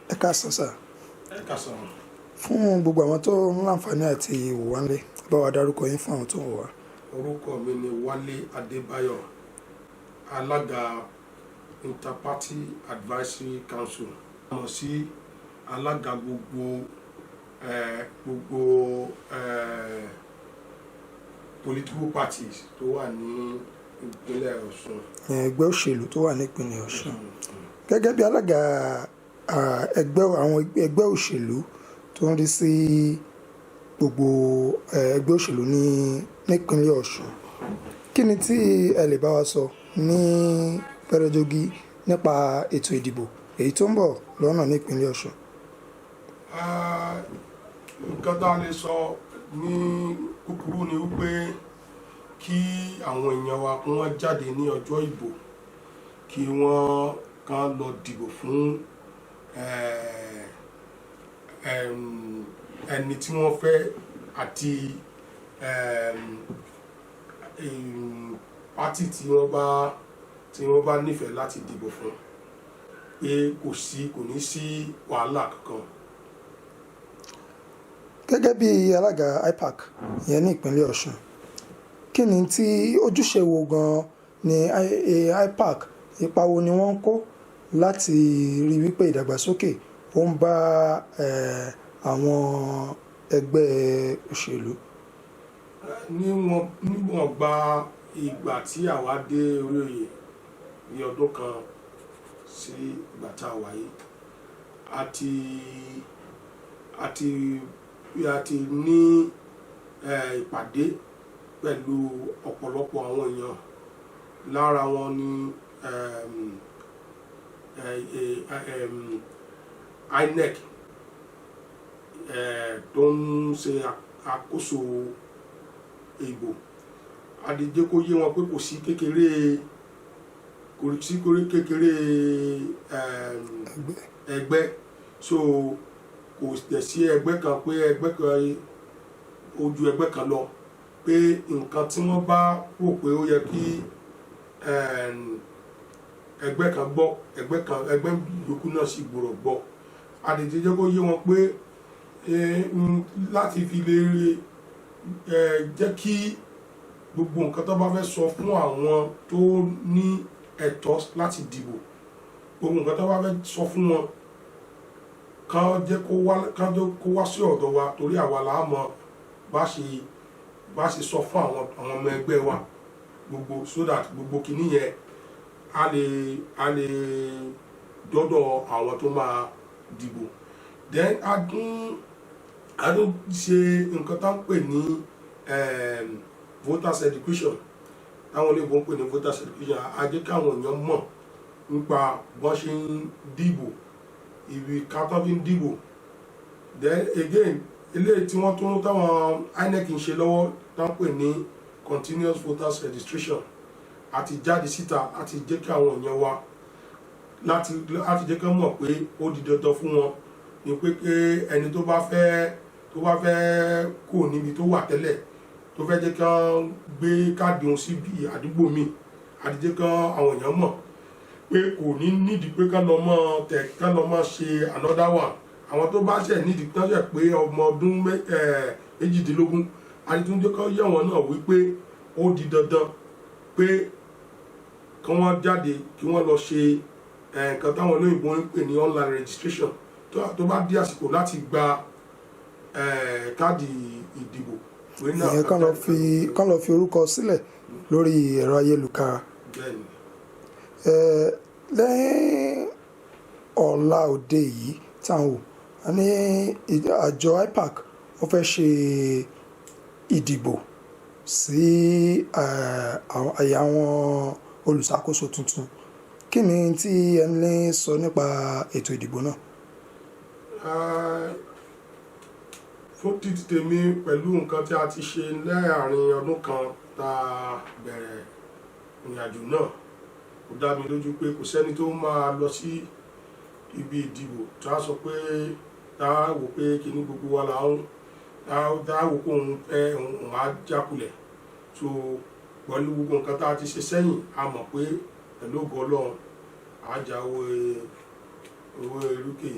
Ẹ káàsán, sir. Ẹ káàsán. Fún gbogbo àwọn tó ń láǹfààní àti wò wá nílé, bá wa dárúkọ yín fún àwọn tó ń wò wá. Orúkọ mi ni Wálé Adébáyọ̀, alága Interparty Advisory Council, mọ̀ sí alága gbogbo political parties tó wà ní ìpínlẹ̀ Ọ̀ṣun. Ẹgbẹ́ òṣèlú tó wà nípìnlẹ̀ Ọ̀ṣun. Gẹ́gẹ́ bí alága ẹgbẹ́ àwọn ẹgbẹ́ òṣèlú tó ń rí sí gbogbo ẹgbẹ́ òṣèlú ní nípínlẹ̀ Ọ̀ṣun, kí ni tí ẹ lè bá wa sọ ní fẹ́rẹ́jógí nípa ètò ìdìbò èyí tó ń bọ̀ lọ́nà nípínlẹ̀ Ọ̀ṣun? Nǹkan tá a lè sọ ní kúkúrú ni wípé kí àwọn èèyàn wa kí wọ́n jáde ní ọjọ́ ìbò, kí wọ́n kàn lọ dìbò fún ẹni tí wọ́n fẹ́ àti party tí wọ́n bá nífẹ̀ẹ́ láti dìbò fún, pé kò ní sí wàhálà kankan. Gẹ́gẹ́ bí alága IPAC ìyẹn ní ìpínlẹ̀ Ọ̀ṣun, kí ni tí ojúṣe wo gan ni IPAC, ipa wo ni wọ́n ń kó láti rí wípé ìdàgbàsókè ó ń bá àwọn ẹgbẹ́ òṣèlú? Níwọ̀n gba ìgbà tí àwa dé orí oyè ní ọdún kan sí ìgbà tá a wà yìí, a ti ní ìpàdé pẹ̀lú ọ̀pọ̀lọpọ̀ àwọn èèyàn. Lára wọn ni INEC tó ń ṣe àkóso ìbò. A ti jẹ́ kó yé wọn pé kò sí kékeré ẹgbẹ́ ẹgbẹ́, so kò dẹ̀ sí ẹgbẹ́ kan pé ẹgbẹ́ kan ó ju ẹgbẹ́ kan lọ, pé nǹkan tí wọ́n bá rò pé ó yẹ kí ẹgbẹ́ kan gbọ́, ẹgbẹ́ kan, ẹgbẹ́ yòókù náà sì gbọ́dọ̀ gbọ́. A dẹ̀ ti jẹ́ kó yé wọn pé láti fi lè jẹ́ kí gbogbo nǹkan tó bá fẹ́ sọ fún àwọn tó ní ẹ̀tọ́ láti dìbò, gbogbo nǹkan tó bá fẹ́ sọ fún wọn, kán jẹ́ kó wá sí ọ̀dọ̀ wa, torí àwa là á mọ bá ṣe sọ fún àwọn ọmọ ẹgbẹ́ wa gbogbo, so that gbogbo kìíní yẹn a lè dọ́dọ̀ àwọn tó máa dìbò. Then a tún ṣe nǹkan tá ń pè ní voters education, táwọn olóyìnbó ń pè ní voters education. A jẹ́ káwọn èèyàn mọ̀ nípa bọ́n ṣe ń dìbò, ibi ká tó fi ń dìbò. Then again, eléyìí tí wọ́n tún táwọn INEC ń ṣe lọ́wọ́ tá ń pè ní continuous voters registration, àti jáde síta láti jẹ́ kí àwọn èèyàn wa láti jẹ́ kí wọ́n mọ̀ pé ó di dandan fún wọn ni pé pé ẹni tó bá fẹ́ kó níbi tó wà tẹ́lẹ̀, tó fẹ́ jẹ́ kí wọ́n gbé káàdì òun síbi àdúgbò míì, àti jẹ́ kí àwọn èèyàn mọ̀ pé kò ní nídìí pé kán lọ mọ́ tẹ̀, kán lọ mọ́ ṣe another one. Àwọn tó bá ṣẹ̀ nídìí tán ṣẹ̀ pé ọmọ ọdún 18, àti tún jẹ́ kán yẹ̀ wọ́n náà wípé ó di dandan pé kí wọ́n jáde, kí wọ́n lọ ṣe nǹkan táwọn olóyìnbó ń pè ní online registration tó bá dé àsìkò láti gba káàdì ìdìbò pé náà. Ìyẹn kán lọ fi orúkọ sílẹ̀ lórí ẹ̀rọ ayélujára. Bẹ́ẹ̀ni. Lẹ́yìn ọ̀la òde yìí táwọn wò a ní àjọ IPAC, wọ́n fẹ́ ṣe ìdìbò sí àyè àwọn olùṣàkóso tuntun. Kí ni tí ẹni lè sọ nípa ètò ìdìbò náà? Fún títí tèmi, pẹ̀lú nǹkan tí a ti ṣe láàrin ọdún kan tá a bẹ̀rẹ̀ ìrìnàjò náà, ó dá mi lójú pé kò sẹ́ni tó máa lọ sí ibi ìdìbò tá a sọ pé tá a wò pé kíní gbogbo wa là ń tá a wò pé òun fẹ́ òun á jákulẹ̀. So pẹ̀lú gbogbo nǹkan tá a ti ṣe sẹ́yìn, a mọ̀ pé pẹ̀lú ògo Ọlọ́run, á jáwé owó erúkè.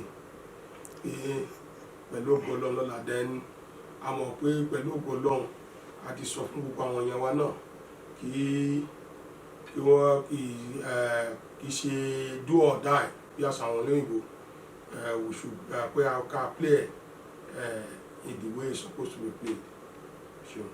Pé pẹ̀lú ògo Ọlọ́run lọ́la, then a mọ̀ pé pẹ̀lú ògo Ọlọ́run, a ti sọ fún gbogbo àwọn èèyàn wa náà kí wọ́n kì í ṣe do or die bí àṣà àwọn olóyìnbó. We should pé a ká play in the way it's supposed to be played. Sure.